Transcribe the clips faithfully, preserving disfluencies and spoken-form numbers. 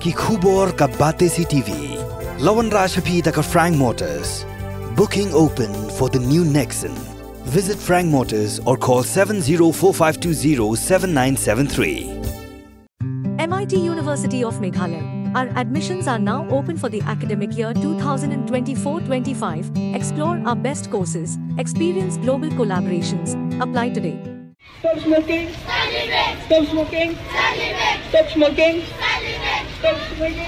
Ki khubor ka Batesi T V. La wanrah sha phi da ka Frank Motors. Booking open for the new Nexon. Visit Frank Motors or call seven zero four five two zero seven nine seven three. M I T University of Meghalaya. Our admissions are now open for the academic year twenty twenty-four twenty-five. Explore our best courses, experience global collaborations. Apply today. Stop smoking. Stop smoking. Stop smoking. Stop smoking.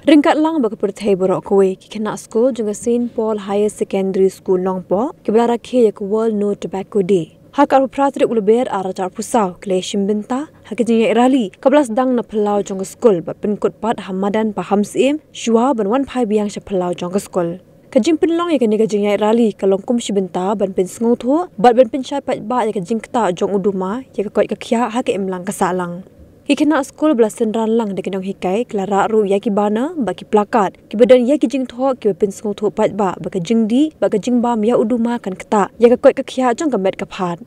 Ryngkat lang bad ka pyrthei baroh kawei, ki khynnah skul jong ka Saint Paul Higher Secondary School Nongpoh kiba la rakhe ïa ka World No Tobacco Day. Ha ka arphew phra tarik u Lber arhajar arphew saw ki la shim bynta ha ka jingïaid rally kaba la sdang na phyllaw jong ka skul bad pynkut pat ha madan Pahamsyiem shuwa ban wan phai biang sha phyllaw jong ka skul. Ka jingpynlong ïa kane ka jingïaid rally ka long kum shi bynta ban pynsngewthuh bad ban pynshai paidbah ïa ka jingktah jong u duma ïa ka koit ka khiah ha ka imlang ka sahlang. Ki khynnah skul ba la synran lang da ki nonghikai ki la rah ruh ïa ki banner bad ki placard kiba don ïa ki jingthoh kiba pynsngewthuh paidbah ba ka jingdih bad ka jingbam ïa u duma kan ktah ïa ka koit ka khiah jong ka met ka phad.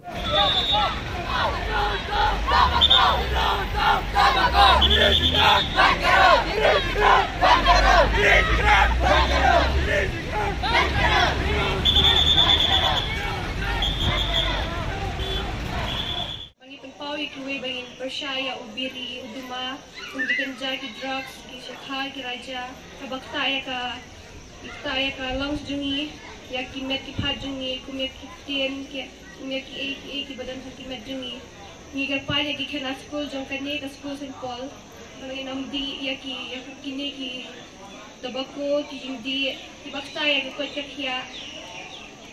Ba ngi pynpaw ïa kiwei ba ngin pyrshah ïa u biri, u duma, kum ki ganja, ki drugs, ki shakha, ki raja, kaba ktah ïa ka, ki ktah ïa ka lungs jong ngi, ïa ki met ki phad jong ngi, kum ïa ki ktien, ki, kum ïa kiei kiei kiba don ha ki met jong ngi. Ngi kyrpad ïa ki khynnah skul jong kane ka skul Saint Paul, ba ngin ym dih ïa ki, ïa kine ki tobacco, ki jingdih kiba ktah ïa ka koit ka khiah,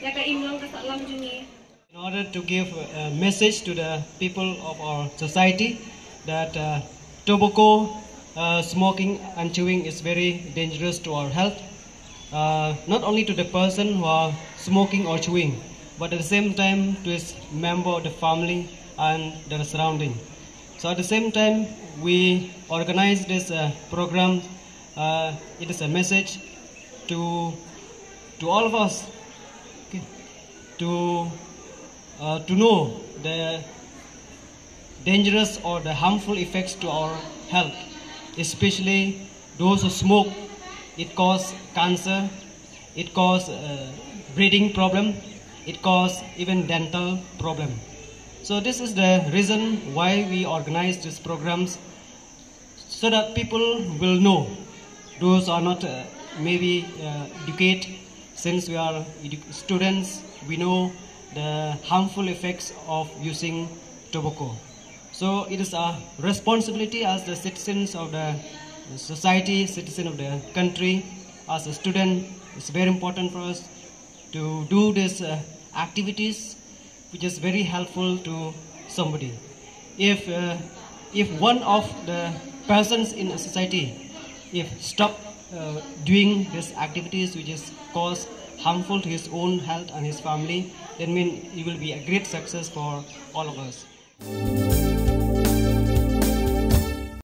ïa ka imlang ka sahlang jong ngi. In order to give a message to the people of our society that, uh, tobacco, uh, smoking and chewing is very dangerous to our health. Uh, not only to the person who are smoking or chewing, but at the same time to his member of the family and the surrounding. So at the same time, we organize this, uh, program. Uh, it is a message to, to all of us, okay, to, uh, to know the dangerous or the harmful effects to our health, especially those who smoke. It cause cancer, it cause, uh, breathing problem, it cause even dental problem. So this is the reason why we organize these programs, so that people will know. Those are not, uh, maybe, uh, educate. Since we are edu-, students, we know the harmful effects of using tobacco. So it is a responsibility as the citizens of the society, citizen of the country, as a student, it's very important for us to do these, uh, activities, which is very helpful to somebody. If, uh, if one of the persons in a society, if stop, uh, doing these activities which is cause harmful to his own health and his family, then mean it will be a great success for all of us.